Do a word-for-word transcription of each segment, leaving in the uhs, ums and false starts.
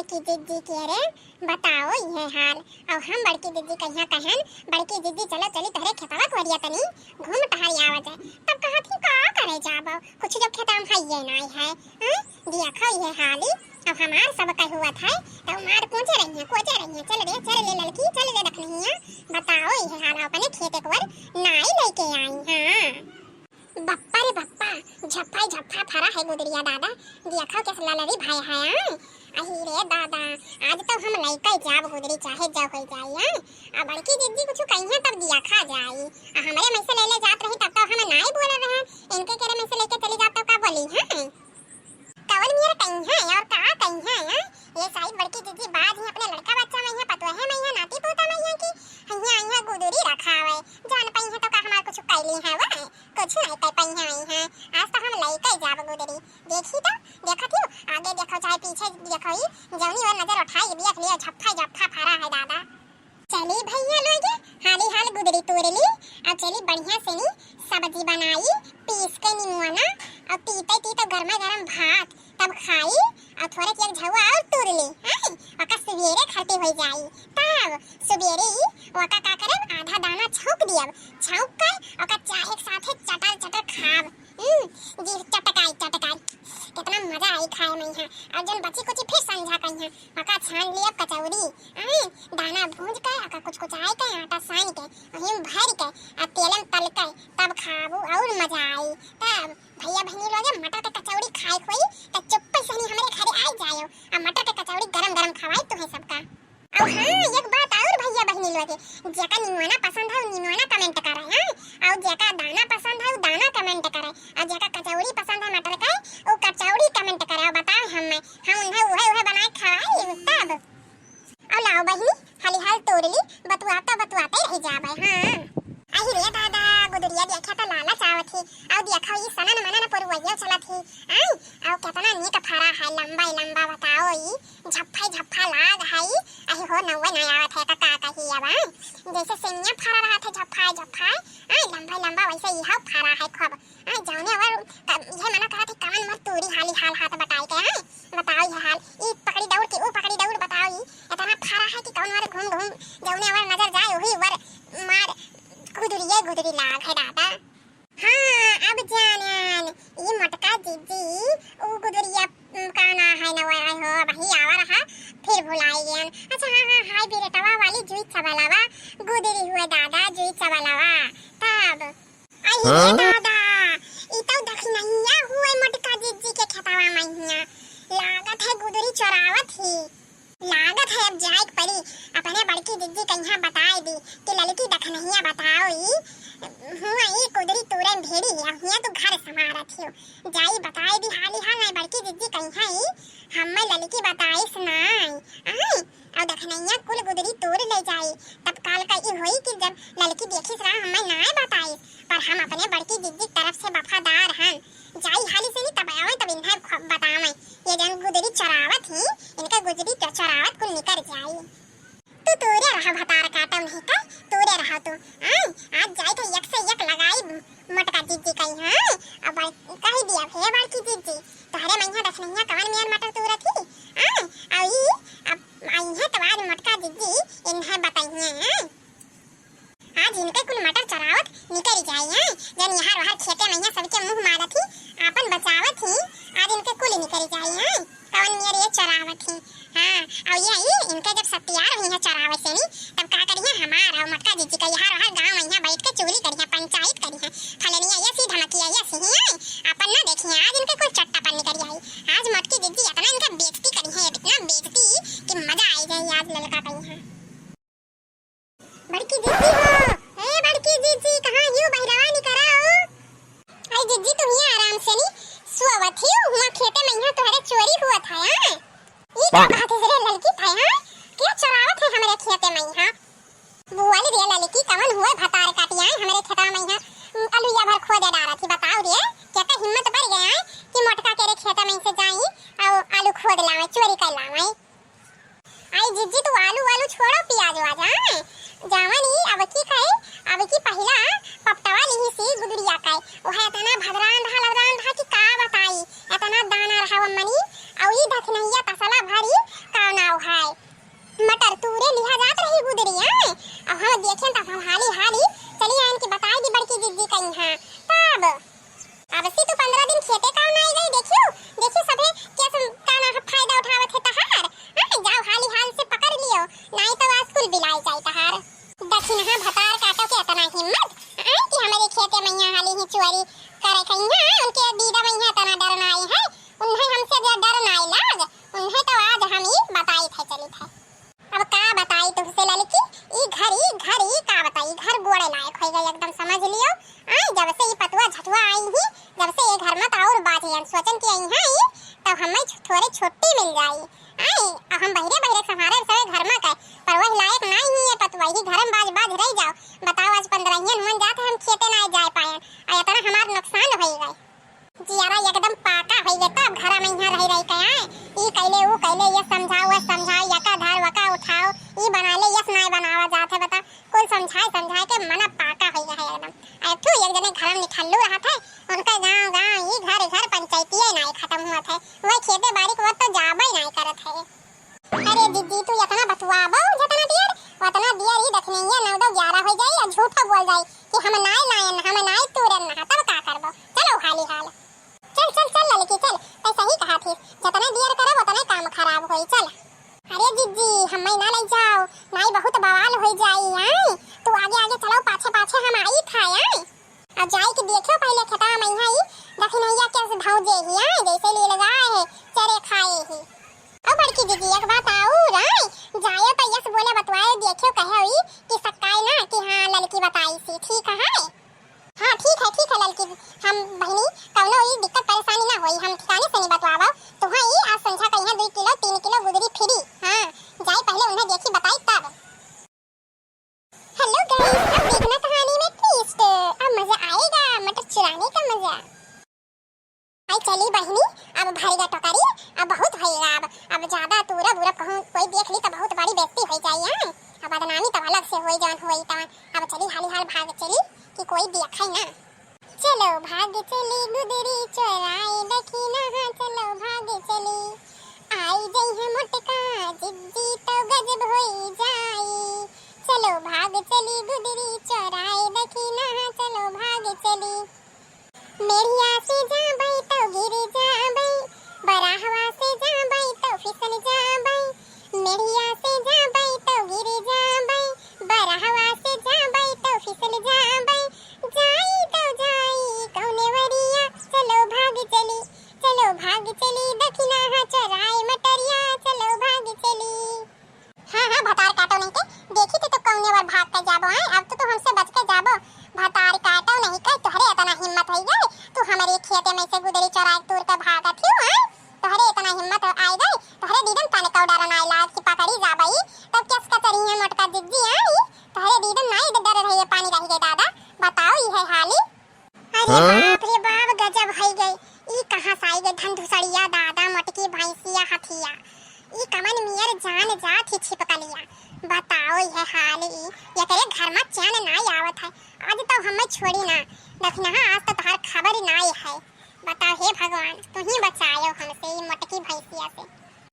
कि जिज्जी के रे, बताओ इहे हाल। अब हम बड़की जिज्जी कहिया कहन, "बड़की जिज्जी चलो चली तोहरे खेतवा कोरिया तनी घूम टहर आवा जाए।" तब कहत ही, "का करे जाबो, कुछ जब खेतवा में हइये नाई है, हैं? दिया खा इहे हाली।" अब हमार सब कह हुआ था, तब मार कोचे रहिए, कोचे रहिए, "चल रे, चल रे ललकी, चल रे दखनहिया, बताओ इहे हाल, अपने खेते को नाई लेके आई।" हाँ। बप्पा रे बप्पा, झप्पा ही झप्पा फरा है गुदरिया दादा, देखो कैसे ललरी भाई है, आय। अही रे दादा, आज तो हम लइके जाब गुदरी चाहे जौ होइ जाई, आय। आ बड़की जिज्जी कुछ कहिया तब दिया खा जाई। आ हमरे में से ले ले जात रही तब तो हम नाई बोले रहे, इनके केरे में से लेके चली जाब तब का बोली, हैं? कवन नियर कहिया और का कहिया, हैं? ये शायद बड़की जिज्जी बाज ही अपने लड़का बच्चा में है, पतोहे में है, नाती पोता में है कि हिया हिया गुदरी रखावे, जान पई है तो का हमार कुछ कैली है वह? कुछ नहीं कर पई है, हैं? आज तो हम लइके जाब गुदरी। देखी तो, देखत ही, आगे देखो चाहे पीछे देखो, ही जौनी ओर नजर उठाई देख लियो, झप्पा ही झप्पा फरा है दादा। चली भैया लोगे, हाली हाल गुदरी तोड़ ली, अब चली बढ़िया से नी सब्जी बनाई, पीस के निमोना, और तीते तीते गर्मा गर्म भात, तब खाई, और थोड़े के एक झउआ और तोड़ ली, हैं? ओका सुबेरे खरती होइ जाई, तब सुबेरे ही ओका का करब, आधा दाना छौंक दियब, छौंक के ओका चाहे के साथे चटर चटर खाब। हम्म, जी, चटकाई, चटकाई। कितना मजा आई खाए में है। और जन बची कुची फिर संझा कहीं है। ओका छान लिया कचौरी। आए, दाना भूंज के, ओका कुछ कुछ आए के, आटा सान के, वहीं भर के, आ तेल में तल के, तब खाबू और मजा आई। तब भैया बहनी लोग मटर के कचौरी खाए खोई, तो चुप्पे से हमरे घरे आ जायो। आ मटर के कचौरी गरम गरम खवाई तुम्हें सबका। और हाँ, एक बात और भैया बहनी लोग, जेका निमोना पसंद है, उ निमोना comment करे, हाँ? और जेका दाना पसंद है, उ दाना comment करे, और जेका कचौड़ी पसंद है मटर के, उ कचौड़ी comment करे, और बताओ हमें, हम उन्हें उहे, उहे बनाए खवाई तब। और लाओ बहनी, हाली हाल तोड़ ली, बतुआता बतुआते रह जाबे, हाँ। अही रे दादा, गुदरिया देखा तो लालच आवत ही, और देखो ये सनन मनन पुरवैया चलत ही, आई, और कितना नीक फरा है, लंबा ही लंबा, बताओ ई, झप्पा ही झप्पा लाग है, अही हो नौवे ना आवत है, तो का कही अब, आय? जैसे सेमिया फरा रहा था झप्पा ही झप्पा, आय, लंबा ही लंबा, वैसे यह फरा है खूब, आय, जौने अवर क-, यह मना कहा था कमन मर तूरी हाली हाल हाथ बटाई के, आय, बताओ यह हाल, ई पकड़ी दौड़ के, ऊ पकड़ी दौड़, बताओ ई, इतना फरा है कि कौन वर घूम घूम, जौने अवर नजर जाए, वही वर मार गुदरिये गुदरी लाग है दादा। हाँ, अब जानन, ई मोटका जिज्जी, ऊ गुदरिया, उम, का ना है नवा है हो, वही आवा रहा, फिर भुलाई गयन। अच्छा, हाँ, हाँ, हाय बिरटवा वाली जुई चबलवा, गुदरी हुए दादा, जुई चबलवा, तब। अरे हाँ? दादा, ई तो दखिनहिया हुए मोटका जिज्जी के खेतवा में हिया। लागत है गुदरी चोरावत ही। लागत है अब जाए के पड़ी, अपने बड़की जिज्जी कहिया बताए दी कि ललकी दखनहिया बताओ ई, हुआ ई कुदरी तूरे में भेड़ी है, हिया तू घर संभारत हियो। जाई बताए दी हाली हाल, नहीं बड़की जिज्जी कहिया ई, हम्मे ललकी बताइस नाई, आई, और दखनहिया कुल गुदरी तूर ले जाई। तब काल का ई होई कि जब ललकी देखिस रहा हम्मे नाई बताइस, पर हम अपने बड़की जिज्जी की तरफ से वफादार हन। जाई हाली से नी तब आवे तब इन्हें ख-, बतावे। ये जन गुदरी चरावत ही, इनका गुदरी च-, चरावत कुल निकर जाई। तू तूरे रहा भतार काटम नहीं का, तूरे रहा तू। आय, आज जाई तो एक से एक लगाई मोटका जिज्जी कही, हाँ? अब कही दिया हे बड़की जिज्जी, तोहरे मइहा दखनहिया कवन मेर मटर तूरत ही? आय, और ई, अब आई है तो आज मोटका जिज्जी इन्हें बताइए, हाँ? आज इनके कुल मटर चरावत निकरी जाई, हैं? जन यहाँ रहर खेते में यहाँ सबके मुँह मारत ही, आपन बचावत ही, आज इनके कुल निकरी जाई, हैं? कवन मेर ये चरावत ही, हाँ, और ये, ये इनके जब सत्यार हुई है चरावे से नी, तब का करिए हमार और मोटका जिज्जी का यहाँ रहर गाँव में यहाँ बैठ के चुगली करिए, पंचायत करिए, फलनिया ये सी धमकिया ये सी, हैं? आपन ना देखिए, आज इनके कुल चट्टापन निकरी आई, आज मोटकी जिज्जी इतना इनका बेइज्जती करी है, इतना बेइज्जती कि मजा आई जाए आज ललका कही है। बड़की जिज्जी हो, ए बड़की जिज्जी, कहाँ हियो बहिरवा निकरा हो? आई जिज्जी, तू हियाँ आराम से नी सोवत हियो, हुआँ खेते में यहाँ तोहरे चोरी हुआ था, हाँ? ई का बात है रे ललकी था, हाँ? क्या चोरावत है हमरे खेते में यहाँ? बोल रे ललकी, कवन हुए भतार काटी आए हमरे खेतवा में यहाँ? अलुइया भर खोदे डारत ही, बताओ रे, क्या का हिम्मत बढ़ गया है कि मोटका के रे खेते में से जाई और आलू खोद लावे, चोरी कर लावे? आई जिज्जी, तू आलू वालू छोड़ो, प्याज वाज, हाँ? जावन ई अब की कहे, अब की पहिला पपटवा लिही सी गुदरिया कहे, वह इतना भदरान रहा, लदरान रहा कि का बताई, इतना दाना रहा वो मनी, और ई दखनहिया तसला भरी, का ना सोचन कि अइहाँ ई, तब हमें छु-, थोड़े छुट्टी मिल जाई। आई, अब हम बहिरे बहिरे संभारे सबे घर में के, पर वही लायक नाई ही ये पतुआ, ही घर में बाज बाज रह जाओ। बताओ, आज पंद्रहियन हुअन जात है, हम खेते नाई जाए पाएन, और इतना हमार नुकसान होई गए। जियारा एकदम पाका होई गए, तब घर में यहाँ रह रह के आए, ई कैले, ऊ कैले, ये समझाओ, वो समझाओ, यका धर, वका उठाओ, ई बना ले, यस नाई बनावा जात है, बता। कुल समझाए समझाए के मन पाका होई गए है एकदम। आ एक ठो एक जने घर में निठल्लू रहत है, उनका गाँव गाँव, ई घर घर पंचायतिये नाई खत्म हुआ थे। वह खेते बाड़ी को तो जाबे नाई करत है। अरे दीदी, तू इतना बतुआबो, जितना दियर, उतना दियर ई दखिनैया नौ दो ग्यारह हो जाई और झूठो बोल जाई कि हम नाई लायन, हम नाई तूरन ना, तब का करबो? चलो हाली हाल। चल, चल, चल ललकी, चल, तै सही कहा थी, जितने दियर करब उतने काम खराब होई, चल। अरे जिज्जी, हम्मै ना ले जाओ, नाई बहुत बवाल होई जाई, आय। तू आगे आगे चलो, पाछे पाछे हम आई था, आय। अब जाई के देखियो पहले खेतवा में है ई दखिनैया कैसे धाँव जे ही, आय, जैसे लील गाय है, चरे खाए ही। अब बड़की जिज्जी, एक बात और, आय, जायो तो यस बोले बतवाए, देखियो कहे ई कि सक्काए ना कि हाँ ललकी बताई सी, ठीक है? हाँ, ठीक है, ठीक है ललकी, हम बहिनी, कौनो ई दिक्कत परेशानी ना होई, हम ठिकाने से नहीं बतवाबो। तुहाँ ई आज संझा का यहाँ दुई किलो, तीन किलो गुदरी फ्री। हाँ, जाई पहले उन्हें देखी बताई तब। Hello guys, अब देखना कहानी में twist, अब मजा आएगा, मटर चुराने का मजा। आई चली बहिनी, अब भर गया टोकरी, अब बहुत होएगा, अब, अब ज्यादा तूरब उरब कहूँ कोई देख ली तो बहुत बड़ी बेइज्जती हो जाई, हाँ? अब बदनामी तब अलग से होई, जौन होई तवन। अब चली हाली हाल भाग चली कि कोई देखे ना। चलो भाग चली गुदरी चोराए दखिना, हाँ चलो भाग चली। आई जइहे मोटका जिज्जी तो गजब होई जाई। चलो भाग चली गुदरी चोराए दखिना, हाँ चलो भाग चली। मेढ़िया से जाबै तो गिर जाबै, बराहवा से जाबै तो फिसल जाबै। मेढ़िया से जाबै तो गिर जाबै, बराहवा से जाबै तो फिसल जाबै। जाई तो जाई कौने वरिया, चलो भाग चली, चलो भाग चली, दखिना हाँ चोराए मटरिया, चलो भाग चली। हाँ, हाँ, भतार काटो नहीं के, देखी थी तो कौने बार भाग के जाबो, हैं? अब तो तू हमसे बच के जाबो। भतार काटो नहीं के, तोहरे इतना हिम्मत होई गए, तू हमारे खेते में से गुदरी चोराए तूर के भागत ही, हैं? तोहरे इतना हिम्मत हो, आई गए, तोहरे दीदन तने कौ डर नाई लाग कि पकड़ी जाबई, तब केस कचरी है मोटका जिज्जी, आई? तोहरे दीदन नाई डर रही है, पानी रह गए दादा, बताओ ई है हाली। अरे हाँ? बाप रे बाप, गजब होई गई। ई कहाँ से आई गई धन धुसड़िया दादा, मोटकी भैंसिया हथिया। ई कमन मियर जान जात ही छिपकलिया। बताओ यह हाल ई, एकरे घर में चैन नाई आवत है। आज तो हमें छोड़ी ना, दखिनहा आज तो तोहार खबर ही नाई है। बताओ हे भगवान, तू ही बचायो हमसे ई मोटकी भैंसिया से।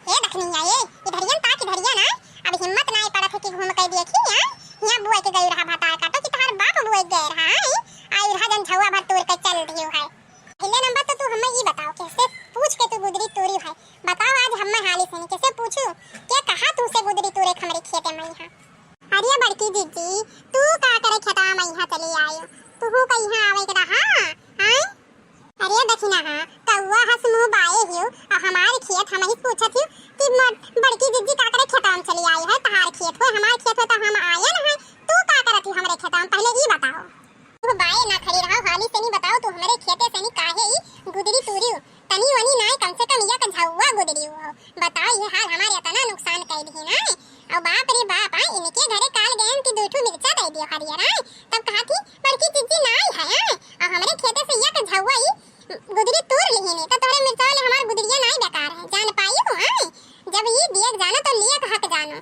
हे दखिनहा, ए, इधरियन ताक, इधरियन आ। अब हिम्मत नाई पड़त है कि घूम के देखी, आ? हियाँ बुआई के गई रहा भतार काटो कि तोहार बाप बुआई गए रहा, आ? आ इधर जन झौआ भर तूर के चल दियो है। पहले नंबर तो तू हमें ई बताओ, कैसे पूछ के तू गुदरी तूरी है? बताओ आज हमें हाली से नहीं, कैसे पूछू? के कहा तू से गुदरी तूरे हमरे खेते में यहाँ? अरे बड़की जिज्जी, तू का करे खेतवा में यहाँ चली आयो? तू का यहाँ आवे के रहा, आय? अरे दखिनहा, कौआ हस मुँह बाए हियो, आ हमार खेत हम ही पूछत हियो कि म-, बड़की जिज्जी का करे खेतवा में चली आई है, तहार खेत हो, हमार खेत हो तो हम आयन है, तू का करत ही हमरे खेतवा में, पहले ई बताओ। तू बाए ना खड़ी रहो, हाली से नहीं बताओ, तू हमरे खेते से नहीं काहे ई गुदरी तूरी हो, तनी वनी नाय, कम से कम या का झौआ गुदरी हो, बताओ ये हाल हमारे इतना नुकसान कर दी ना। और बाप रे बाप, आय, इनके घरे काल गयन की दू ठो मिर्चा दे दियो हरियर, आय, तब कहा थी बड़की जिज्जी नाई है, आय, और हमरे खेते से या का झौआ ई गुदरी तूर लिहिनी, तो तोहरे मिर्चा वाले हमार गुदरिया नाई बेकार है, जान पाई हो, आय, जब ई दिए जानो तो लिए हक जानो।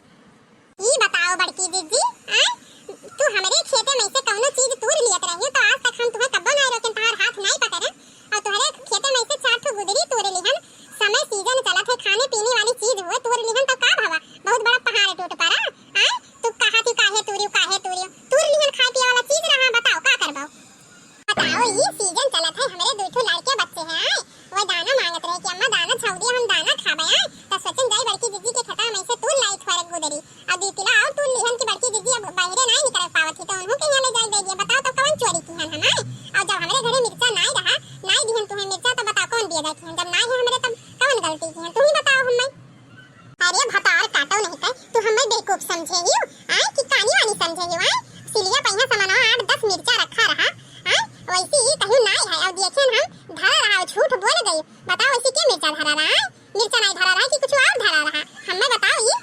ई बताओ बड़की जिज्जी, आय, तू हमरे खेते में से कौनो चीज तूर लियत रही तो आज तक हम तुहे कब्बो नाई रोकन, तोहार हाथ नाई पकड़न, और तोहरे खेते में से चार ठो गुदरी तूर लिहन, समय सीजन चलत है, खाने पीने वाली चीज हुए तूर लिहन तो का भवा, बहुत बड़ा पहाड़ टूट पड़ा, आय, तू कहा थी काहे तूरियो, काहे तूरियो, तूर लिहन खाए पिए वाला चीज रहा, बताओ का करबो? बताओ, ई सीजन चलत है, हमरे दू ठो लड़के बच्चे हैं, आय, वो दाना मांगत रहे कि अम्मा दाना छौड़ी, हम दाना खाबे, आय, तो सोचन जाई बड़की जिज्जी के खेता में से तूर लाई थोड़े गुदरी, और दी किलो और तूर लिहन की बड़की जिज्जी अब बाहरे नाई निकल पावत ही, तो उन्हों के यहाँ ले जाई दे दिए। बताओ तो कौन चोरी की हन हम, आय? और जब हमरे घरे मिर्चा नाई रहा, नाई दिहन तुम्हें मिर्चा, तो बताओ कौन दिए जाए की हन? जब नाई है हमरे तब कौन गलती की हन? तुम ही बताओ हमें। अरे भतार काटो नहीं के, तू हमें बेवकूफ समझे हियो, आय, कि कानी वानी समझे हियो, आय? सिलिया पहिया समाना आठ दस मिर्चा रखा रहा, आय? वैसे ही कहीं नाई है, और देखे हम धरा रहा, झूठ बोल बताओ, ऐसी के मिर्चा धरा रहा है? मिर्चा नाहीं धरा रहा है कि कुछ और धरा रहा? हमें बताओ ई।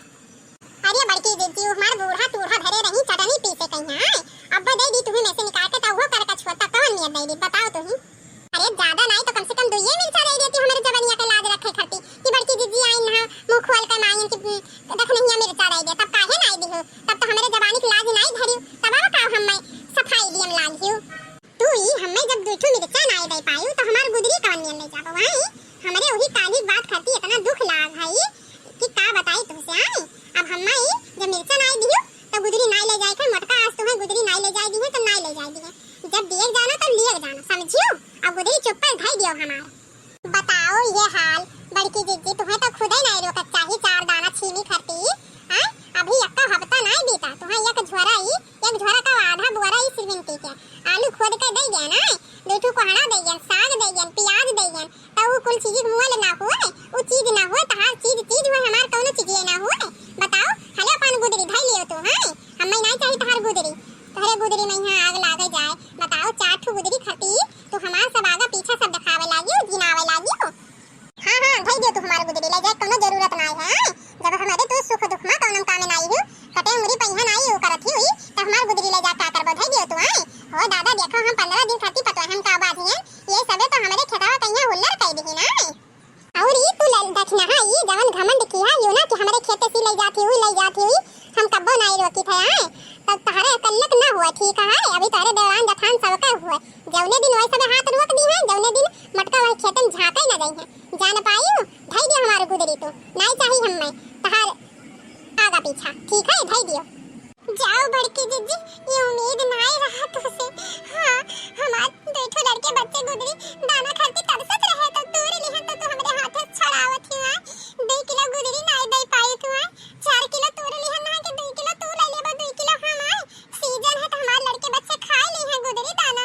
अरे बड़की जिज्जी, उ हमार बूढ़ा टूढ़ा धरे रही चटनी पीसे कहिया, आय? अब दे दी तुही में से निकाल के, त उहो करकछुआ, त कवन नियत दे दी, बताओ तुही। अरे ज्यादा नाहीं तो कम से कम दुइये मिर्चा दे देती हमरे जवनिया के लाज रखे खातिर, कि बड़की जिज्जी आइन हा, मुँह खोल के मांगेन कि, "देख नहिया मिर्चा दे दे", तब काहे नाहीं दिहू? तब तो हमरे जवानी के लाज नाहीं धरियो, तब अब का हमें सफाई दियम लागियो। तू ई हमें जब दुइ ठो मिर्चा नाहीं दे पायू, तो हमार गुदरी कवन नियन ले जाबो, आय? हमरे वही काली बात खातिर इतना दुख लाग है कि का बताई तुमसे, आय? अब हमें ई जब मिर्चा नाहीं दिहू, तो गुदरी नाहीं ले जाए के, मोटका आज तुम्हें गुदरी नाहीं ले जाए दिहे, तो नाहीं ले जाए दिहे। जब दिए जाना, तो लिए जाना, समझियो? अब गुदरी चुप्पे धई दियो हमार। बताओ ये हाल, बड़की जिज्जी, तुम्हें तो खुदे नाहीं रोकत चाही चार दाना छीमी खातिर, आय? अभी एक्का हफ्ता नाहीं बीता, तुम्हें एक झोरा ई, एक झोरा का आधा बोरा ई सिरमिंटी के आलू खोद के दे गए ना, दू ठो कोहड़ा दे गए, साग दे गए, प्याज दे गए, तो उ कुल चीज मुअल ना हुए, उ चीज ना हुए, तहार चीज चीज हुए, हमार कौनो चीजिए ना हुए। बताओ, हले अपन गुदरी धई लियो तू, हैं? हमें नाहीं चाही तहार गुदरी, तोहरे गुदरी में यहाँ आग लागे जाए। बताओ, चार ठो गुदरी खातिर तू हमार सब आगा पीछा सब देखावे लागियो, गिनावे लागियो। हाँ, हाँ, धई दियो तू हमार गुदरी, ले जाए कौनो जरूरत नाहीं है, हैं? जब हमरे तू सुख दुख मा कौनो कामे नाहीं हो, कटे उंगरी पहिया नाहीं हो करत ही हुई, त हमार गुदरी ले जा का करबो, धई दियो तू, आय? हो दादा, देखो हम पन्द्रह दिन खातिर पतोहन का बाझियन, ये सबे तो हमरे खेतवा कहिया हुल्लर कई दिही ना, आय? और ई तू ले दखिना हा, ई जवन घमंड किहा यो ना कि हमरे खेते से ले जाती हुई, ले जाती हुई, हम कब्बो नाहीं रोकी थे, आय? तब तहरे कल्लक ना हुआ, ठीक है, अभी तहरे देवरान जठान सबका हुआ, जौने दिन वही सबे हाथ रोक दिहे, जौने दिन मटका वही खेतन झांके न गई है। जान पायू, धई दे हमार गुदरी तू, नाहीं चाही हमें तहार आगा पीछा, ठीक है, धई दियो। जाओ बड़की जिज्जी, ये उम्मीद नाहीं रहा तुमसे। हाँ, हमार दो ठो लड़के बच्चे गुदरी दाना खातिर तरसत रहे तो तोड़ लिहन तो तू हमरे हाथे छड़ावत ही, आय? दो किलो गुदरी नाहीं दे पाई तू, आय? चार किलो तोड़ लिहन ना कि दो किलो तू ले लेबो, दो किलो हम, आय? सीजन है तो हमार लड़के बच्चे खा ली हैं गुदरी दाना,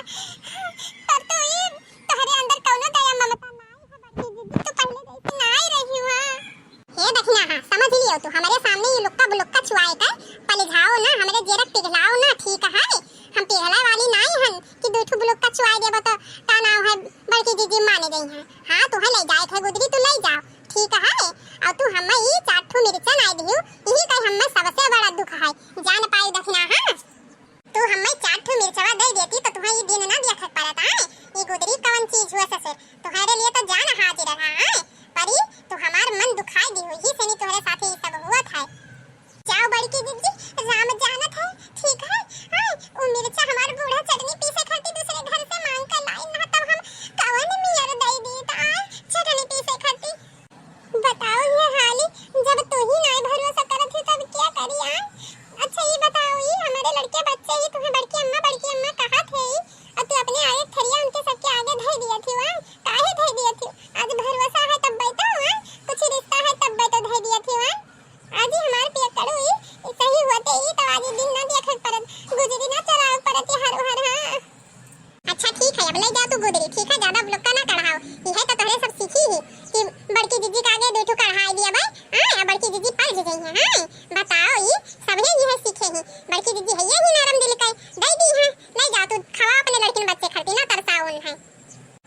पर तू ई तोहरे अंदर कौनो दया ममता नाहीं है बड़की जिज्जी, तू पहले जैसी नाहीं रही हुआ। हे दखिना हा, समझ लियो तू, हमरे सामने ई लुक्का बुलुक्का चुआए कर पलिझाओ ना, हमरे जेरक पिघलाओ ना, ठीक है? हम पिघला वाली नाहीं हन कि दू ठो बुलुक्का चुआए देबो तो का नाम है बड़की जिज्जी माने गई हैं। हाँ, तुहे ले जाए थे गुदरी, तू ले जाओ, ठीक है? और तू हमें ई चार ठो मिर्चा नाहीं दिहू, यही कहे हमें सबसे बड़ा दुख है, जान पाई दखिना हा। तू हम्मे चार ठो मिर्चवा दे देती तो तुहे ई दिन ना देखत पड़त, आय? ई गुदरी कवन चीज हुआ ससुर, तुहरे लिए तो जान हाजिर रहा, आय? पर ई तू हमार मन दुखाई दी हुई, ही से नी तुहरे साथे ई सब हुआ था। जाओ बड़की जिज्जी, राम जानत है, ठीक है, आय? उ मिर्चा हमार बूढ़ा चटनी पीसे खातिर दूसरे घर से मांग कर लाई ना, तब हम कवन मियर दई दी त, आय? चटनी पीसे खातिर। बताओ ये हाली, जब तू ही नाय भरोसा करत ही तब क्या करी आय? अच्छा ये बताओ, ये हमारे लड़के बच्चे ही तुम्हें बड़की अम्मा, बड़की अम्मा कहा थे ही, और तू अपने आगे थरिया उनके सबके आगे धर दिया थी आय? काहे धर दिया थी? आज भरोसा है तब बैठो आय, कुछ रिश्ता है तब बैठो धर दिया थी आय। आज ही हमारे पियक्कड़ू ही सही होते ही तो आज ये दिन ना देखक परत, गुजरी ना चलावक परत ये हर हर, हाँ। अच्छा ठीक है, अब ले जाओ तू गुदरी, ठीक है, ज्यादा बुलुक्का ना कढ़ाओ, यह तो तोहरे सब सीखी ही कि बड़की जिज्जी का आगे दू ठो कढ़ाई दिया भाई, हाँ, अब बड़की जिज्जी पलझ गई है, हाँ, बताओ, ये सभे यह सीखे ही, बड़की जिज्जी है ये ही नरम दिल के, दे दी है, ले जाओ तू, खवा अपने लड़किन बच्चे खातिर ना तरसाओ उन है।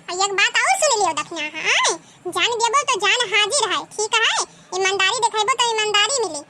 और एक बात और सुन लियो दखिना, हाँ, जान देबो तो जान हाजिर है, ठीक है, ईमानदारी दिखेबो तो ईमानदारी मिले,